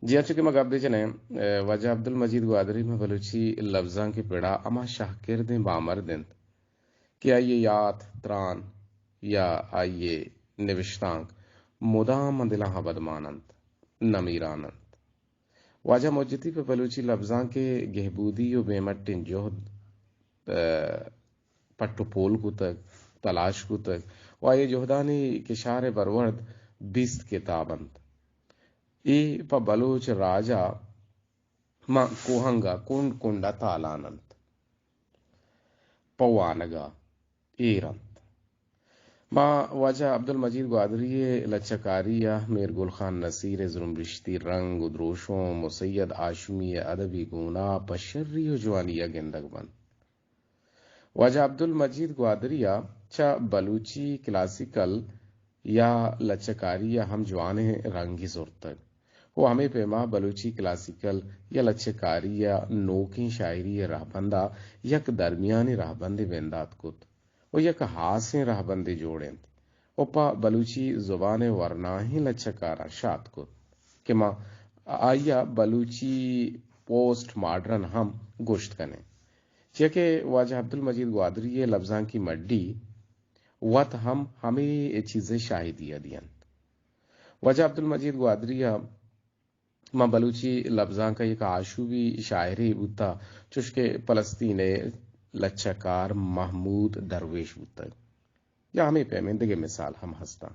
جی، انچو کہ ما گپ بہ جنیں، اے، واجہ عبدالمجید گوادری ماں بلوچی لبزانک ءِ پڑا ہما شہکردیں بامرد انت کہ آئی ءِ یات، تران یا آئی ءِ نوشتانک مدام ماں دلاں ابد مان انت، نمیران انت۔ واجہ مجتی پہ بلوچی لبزانک ءِ گہبودی و بے مٹیں جہد، اے، پٹ و پول کتگ، تلاش کتگ و آئی ءِ جہدانی کشار ءِ برورد بیست کتاب انت۔ اے پہ بلوچ راج ءَ ماں کوہنگ ءَ کنڈ کنڈ ءَ تالان انت، پہ وانگ ءَ ایر انت۔ ما واجہ عبدالمجید گوادری ءِ لچہ کاری ءَ میر گل خان نصیر ءِ زرمبشتی رنگ و دروشم و سید ہاشمی ءِ ادبی گوناپ پہ شری و جوانی ءَ گندگ بنت۔ واجہ عبدالمجید گوادری ءَ چہ بلوچی کلاسیکل یا لچہ کاری ءَ ہم جوانیں رنگے زرتگ و ہمے پیما بلوچی کلاسیکل یا لچہ کاری ءِ نوکیں شاعری ءِ رہبند ءَ یک درمیانی رہبندے بندات کت و یک ہاسیں رہبندے جوڑینت و پہ بلوچی زبان ءِ ورناہیں لچہ کاراں شات کت کہ ما آئی ءَ بلوچی پوسٹ ماڈرن ہم گوشت کنیں۔ چیا کہ واجہ عبدالمجید گوادری ءِ لبزانکی مڈی وت ہم ہمے چیز ءِ شاہدی ءَ دینت۔ واجہ عبدالمجید گوادری ءَ ماں بلوچی لبزانک ءَ یک آشوبی شاعرے بوتا، چوش کہ فلسطین ءِ لچہ کار محمود درویش بوتگ۔ یا ہمے پیمیں دگہ مثال ہم ہستاں۔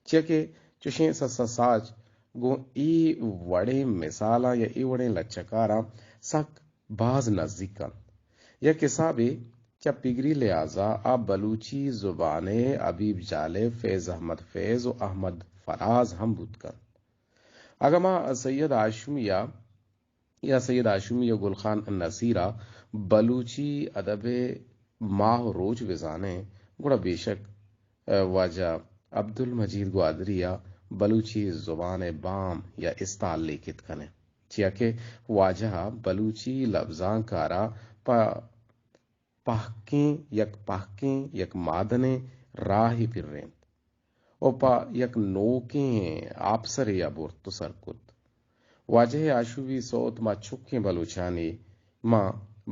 چیا کہ چوشیں سسا ساچ گوں اے وڑیں مثالاں یا اے وڑیں لچہ کاراں سک باز نزیک انت۔ یک حسابے چہ پگری لحاظا آ بلوچی زبان ءِ حبیب جالب، فیض احمد فیض و احمد فراز ہم بوت کنت۔ اگاں ما سید ہاشمی ءَ یا سید ہاشمی و گل خان نصیر ءَ بلوچی ادب ءِ ماہ و روچ بزانیں، گڑا بے شک، اے، واجہ عبدالمجید گوادری ءَ بلوچی زبان ءِ بام یا استال لیکت کنیں۔ چیا کہ واجہ ءَ بلوچی لبزانک ءَ را پہ پہکیں، یک پہکیں، یک مادنیں راہے پرینت و پہ یک نوکیں آپسرے ءَ برت و سر کت۔ واجہ ءِ آشوبی سوت ما چکیں بلوچانی، ما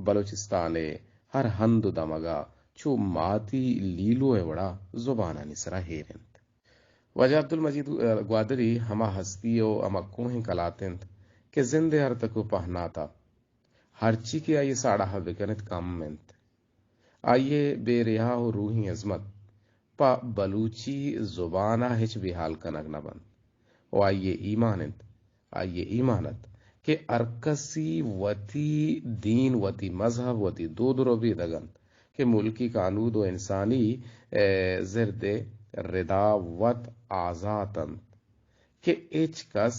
بلوچستان ءِ ہر ہند و دمگ ءَ چو ماتی لیلو ءِ وڑا زبانانی سرا ہیر انت۔ واجہ عبدالمجید گوادری ہما ہستی و ہما کوہیں کلات انت کہ زند ءِ ہر تک و پہنات ءَ ہرچی کہ آئی ءِ ساڑاہ ءَ بکنت کم انت۔ آئی ءِ بے ریا و روحیں ہزمت پہ بلوچی زبان ءَ ہچ بے ہال کنگ نہ بنت و آئی ءِ ایمان انت، آئی ءِ ایمان ات کہ ہر کسی وتی دین، وتی مذہب، وتی دود ءَ ربیدگ انت کہ ملکی کانود و انسانی، اے، زرد ءِ ردا وت آزات انت کہ ہچ کس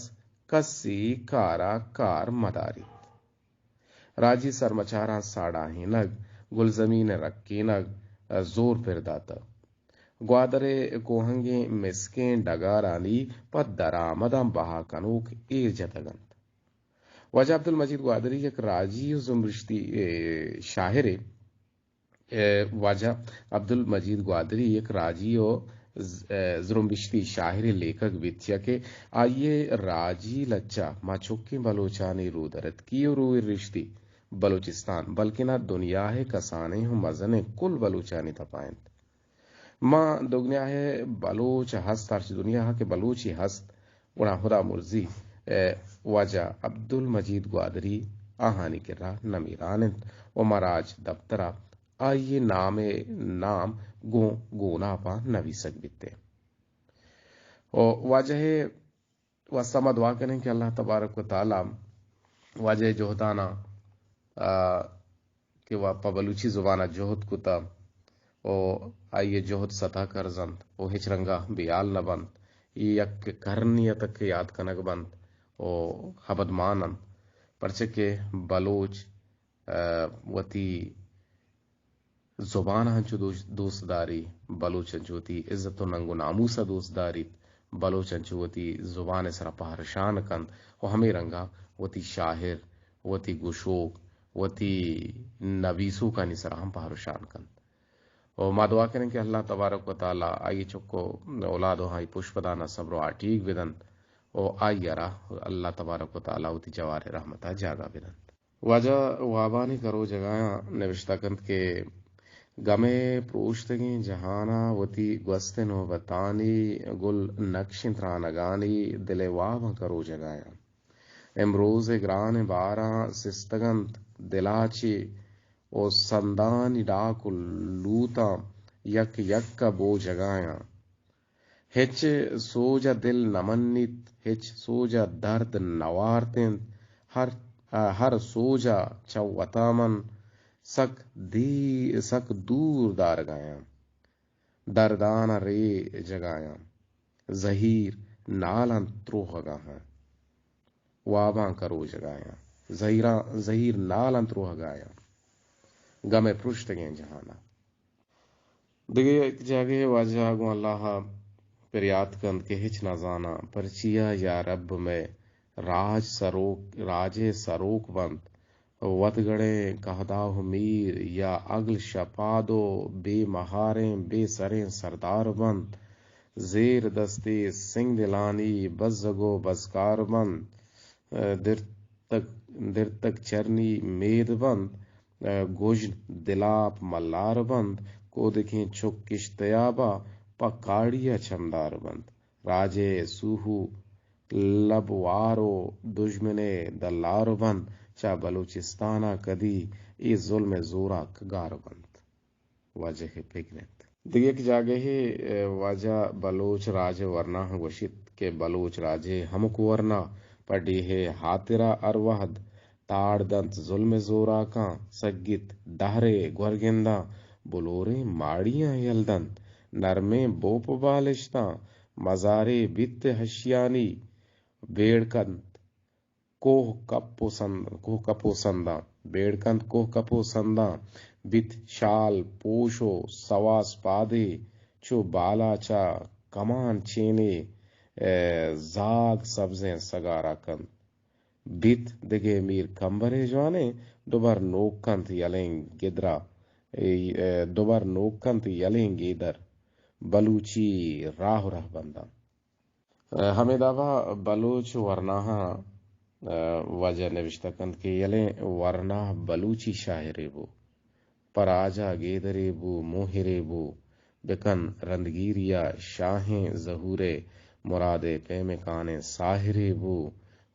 کسی کار ءَ کار مداریت۔ راجی سرمچاراں ساڑاہینگ، گلزمین ءِ رکینگ ءَ زور پر داتگ۔ گوادر ءِ کوہنگیں مسکیں ڈگارانی پہ درآمداں بہا کنوک ایر جتگ انت۔ واجہ عبدالمجید گوادری یک راجی و زمرشتی، اے، شاعرے۔ اے، واجہ عبدالمجید گوادری یک راجی و ز-، اے، زرمبشتی شاعرے لیکگ بیت، چیا کہ آئی ءِ راجی لچہ ما چکیں بلوچانی رودرتکی و روئرشتی بلوچستان، بلکنا دنیا ءِ کسانیں و مزنیں کل بلوچانی دپا انت۔ ما دگنیا ءَ بلوچ ہست، ہرچ دنیا ءَ کہ بلوچے ہست، گڑا ہدا مرزی، اے، واجہ عبدالمجید گوادری آہانی کرا نمیران انت و ما راج دپتر ءَ آئی ءِ نام ءِ نام گوں گوناپاں نویسگ بیت۔ و واجہ ءِ واستہ ما دعا کنیں کہ اللہ تبارک و تعالی واجہ ءِ جہداناں، آ، کہ وا پہ بلوچی زبان ءَ جہد کتہ و آئی ءِ جہد ستا کرز انت و ہچ رنگا بیال نہ بنت۔ اے یک کرنی ءَ تک یات کنگ بنت و ابد مان انت، پرچہ کہ بلوچ، آ، وتی زبان ءَ انچو دوش-، دوست داری، بلوچ انچو وتی عزت و ننگ و ناموس ءَ دوست داریت، بلوچ انچو وتی زبان ءِ سرا پہرشان کنت و ہمے رنگا وتی شاعر، وتی گشوک، وتی نبیسوکانی سرا ہم پہرشان کنت۔ و ما دعا کنیں کہ اللہ تبارک و تعالی آئی چک و اولاد و آئی پشپدانا صبر و آٹیگ بدنت و آئی ءَ را اللہ تبارک و تعالی وتی جوار رحمت ءَ جاگہ بدنت۔ واجہ وابانی کروجگایاں نبشتہ کنت کہ گمے پروشتگیں جہان ءَ وتی گوست نوبتانی گل نقشیں ترانگانی دل ءِ واباں کروجگایاں۔ امروز ءِ گرانیں باراں سستگ انت دل ءَ چہ و سندانی ڈاک و لوتاں یک یک ءَ بوجگایاں۔ ہچ سوج ءَ دل نہ منیت، ہچ سوج ءَ درد نہ وارت انت۔ ہر، ہر سوج ءَ چہ وتا من سک دی-، سک دور دارگایاں۔ دردان ءَ ریجگایاں۔ زہیر نالاں تروہگاہاں۔ واباں کروجگایاں۔ زہیراں، زہیر نالاں تروہگایاں۔ گم ءِ پرشتگیں جہان ءَ۔ دگہ یک جاگہے واجہ گوں اللہ ءَ پریات کنت کہ ہچ نہ زاناں پرچیا یا رب مئے راج سروک، راج ءِ سروک بنت۔ وتگڑیں کہداہ و میر یا اگل شپاد و بے مہاریں بے سریں سردار بنت۔ زیر دستی سنگ دلانی بزگ و بزکار بنت۔ درتک، درتک چرنی مید بنت۔ گژن دلاپ ملار بنت۔ کودکیں چک کشتیابا پہ کاڑی ءَ چمدار بنت۔ راجے سوہو لب وار و دژمن ءِ دلار بنت۔ چہ بلوچستان ءَ کدی اے ظلم ءِ زوراک گار بنت۔ واجہ ءَ پگر انت۔ دگہ یک جاگہے، ءَ، واجہ بلوچ راج ءِ ورناہاں گوشیت کہ بلوچ راج ءِ ہمک ورنا پہ ڈیھ ءِ ہاترا ہر وہد تاڑ دنت ظلم ءِ زوراکاں، سگیت دہر ءِ گورگنداں، بلوریں ماڑیاں یل دنت، نرمیں بوپ بالشتاں، مزارے بیت ہشیانی، بیڑ کنت کوہ کپ و سند-، کوہ کپ و سنداں، بیڑ کنت کوہ کپ و سنداں، بیت شال پوش و سواس پادے، چو بالاچ ءَ کمان چینے، ءَ، زاگ سبزیں سگارا کنت۔ بیت دگہ میر کمبرے جوانیں، دوبر نوک کنت یلیں گدرا، اے، اے، دوبر نوک کنت یلیں گیدر، بلوچی راہ و رہبنداں۔ ءَ، ہمے دابا بلوچ ورناہاں، ءَ، واجہ نبشتہ کنت کہ یلیں ورناہ بلوچی شاعرے بو، پہ راجا گیدرے بو، موہرے بو، بکن رندگیریا شاہیں ظہورے، مرادے پیمکانیں ساحرے بو،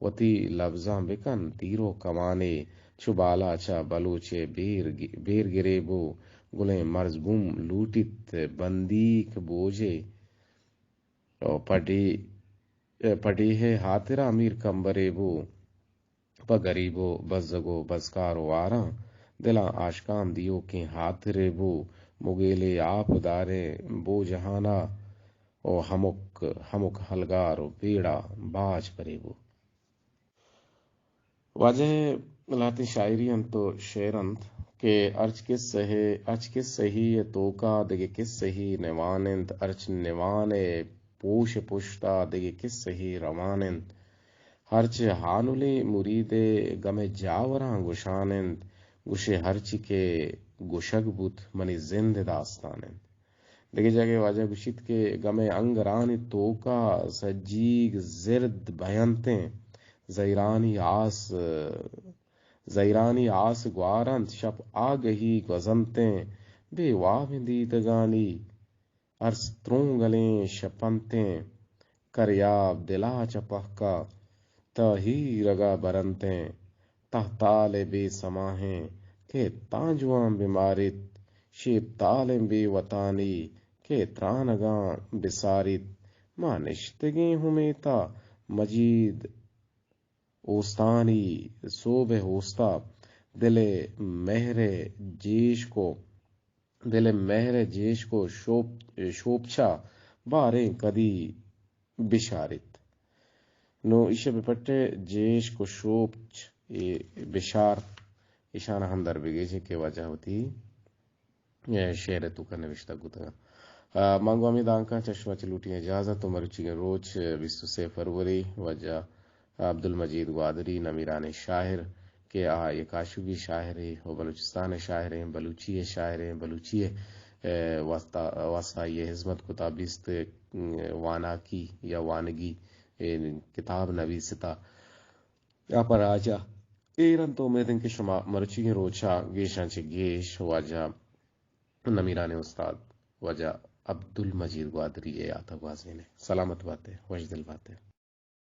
وتی لبزاں بکن تیر و کمانے، چو بالاچا بلوچے بیر گ-، بیر گرے بو، گلیں مرز بوم لوٹیت بندیک بوجے۔ او پہ ڈی-، پہ ڈیھ ءِ ہاترا میر کمبرے بو، پہ گریب و بزگ و بزکار و واراں دلاں آشکام دیوکیں ہاترے بو، مگیلے آپ داریں بو جہانا و ہمک، ہمک ہلگار و بیڑا باج پرے بو۔ واجہ ءِ لہتیں شاعری انت و شعر انت کہ ہرچ کسہ ءِ، ہرچ کسہی ءِ توکا دگہ کسہی نوان انت، ہرچ نوان ءِ پوش ءِ پشتا دگہ کسہی روان انت۔ ہرچ ہانلیں مرید ءِ گم ءِ جاوراں گشان انت، گوشے ہرچی کہ گشگ بوت منی زند ءِ داستان انت۔ دگہ جاگہے واجہ گوشیت کہ گم ءِ انگرانی توکا سجیگ زرد بینتیں، زہیرانی آس، زہیرانی آس گوارنت، شپ آگہی گوزنتیں، بے وابیں دیدگانی ارس ترونگلیں شپنتیں، کریاب دلا چہ پہکا تاہیرگا برنتیں، تہتال ءِ بے سماہیں کہ تانجوان بماریت، شیپتالیں بے وتانی کہ ترانگاں بساریت۔ ما نشتگیں ہمیتا مجید اوستانی سوب ءِ اوستا، دل ءِ مہر ءِ جیشک و دل ءِ مہر ءِ جیشک و شوپ-، شوپچا باریں کدی بشاریت۔ نوں ایشی ءَ بہ پٹ ءَ جیشک و شوپچ، اے بشار، ایشان ءَ ہم در بگیجیں کہ واجہ وتی، اے، شعر ءِ توکا نوشتگ بوتگاں۔ آ، من گوں ہمے دانکاں چہ شما چہ لوٹیں اجازت و مروچیگیں روچ، بیست و سے فروری، واجہ عبدالمجید گوادری نمیرانیں شاعر کہ آ یک آشوبی شاعرے و بلوچستان ءِ شاعریں، بلوچی ءِ شاعریں، بلوچی ءِ، اے، واسطہ، واسطہ آئی ءَ ہزمت کتا، بیست، اے، واناکی یا وانگی، اے کتاب نویستا، آ پہ راجا ایر انت۔ امید انت کہ شما مرچیگیں روچا گیشاں چہ گیش واجہ نمیرانیں استاد واجہ عبدالمجید گوادری ءِ یات ءَ گوازین ئے۔ سلامت بات ئے، وشدل بات ئے۔